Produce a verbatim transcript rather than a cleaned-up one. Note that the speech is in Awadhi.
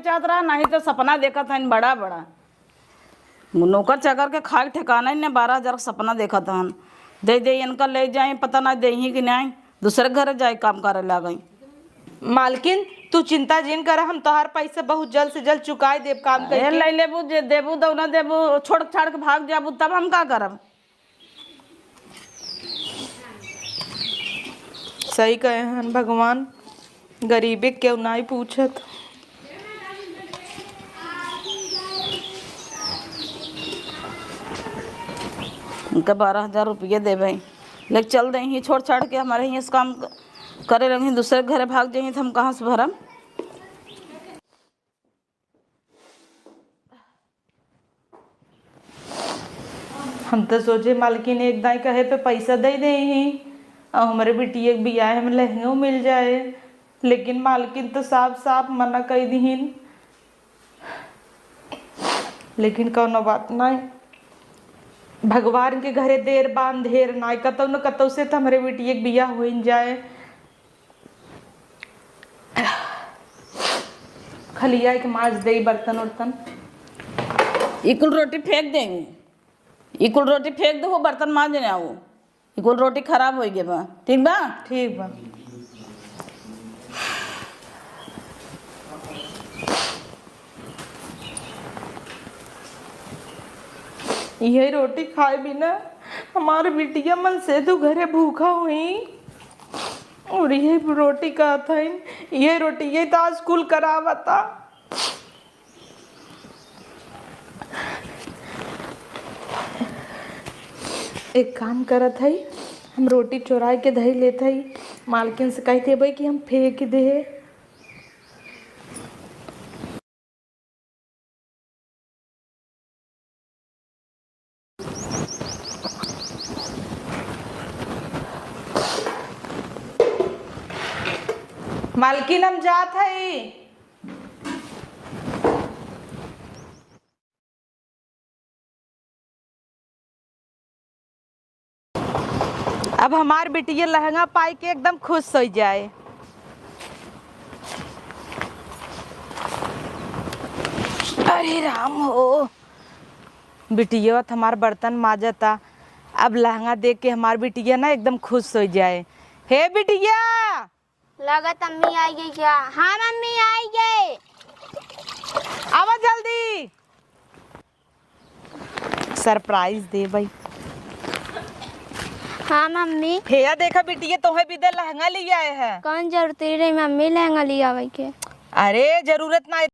चाहत रहा, नहीं तो सपना देखत हन बड़ा बड़ा। नौकर चाकर के खाए ठिकाना ही नहीं, बारह हजार का सपना देखत हन। दे दे इनका, ले जाए, पता ना देही कि नहीं, दूसरे घर जाए काम करे लागई। मालकिन, तू चिंता जिन कर, हम तोहार पैसा बहुत जल्द से जल्द चुकाई देब काम ए, करके। ले लेबू, जे देबू दौना देबू, छोड़ छाड़ के भाग जाबू, तब हम का करब? सही कहे हन भगवान, गरीबे केहू नाई पूछत। इनका बारह हजार रुपये देबे, लेके चल देही, छोड़ छाड़ के हमरे हियाँ से काम क-, करे लगी, दूसरे के घरे भाग जाही, तो हम कहाँ से भरम? हम तो सोचे मालकिन एक दाई कहे पे पैसा दे देही, और हमरे बिटिया के बियाह में लहंगो मिल जाए, लेकिन मालकिन तो साफ साफ मना कर दिहिन। लेकिन कौनो बात नाई, भगवान के घरे देर बा अंधेर नाई, कतौ न कतौ से तो हमरे बिटिया के बियाह होइन जाए। खलिया के माज दे बर्तन उर्तन। ई कुल रोटी फेंक दे, ई कुल रोटी फेंक दे, वो बर्तन माज ने आओ। ई कुल रोटी खराब हो गए बा, ठीक बा? ठीक बा। यही रोटी खाए बिना हमार बिटिया मन से दू घरे भूखा हुई। और यही रोटी कहत हईन, यही रोटी, यही तो आज कुल करावता। एक काम करत हई, हम रोटी चोराए के धई लेत हई, मालकिन से कह देबै कि हम फेंक दे। मालकिन, हम जात हई। अब हमार बिटिया लहंगा पाई के एकदम खुश होइ जाए। अरे राम हो, बिटिया तो हमार बर्तन माजता, अब लहंगा देख के हमार बिटिया ना एकदम खुश होइ जाए। हे बिटिया, लगत अम्मी आई गई क्या? हाँ मम्मी, आई गए। आवा जल्दी, surprise देबै। हाँ मम्मी। हेया देखा बिटिया, तोहे बिदे लहंगा लियाए है। कौन जरूरत रही मम्मी लहंगा लियावे के? अरे जरूरत ना,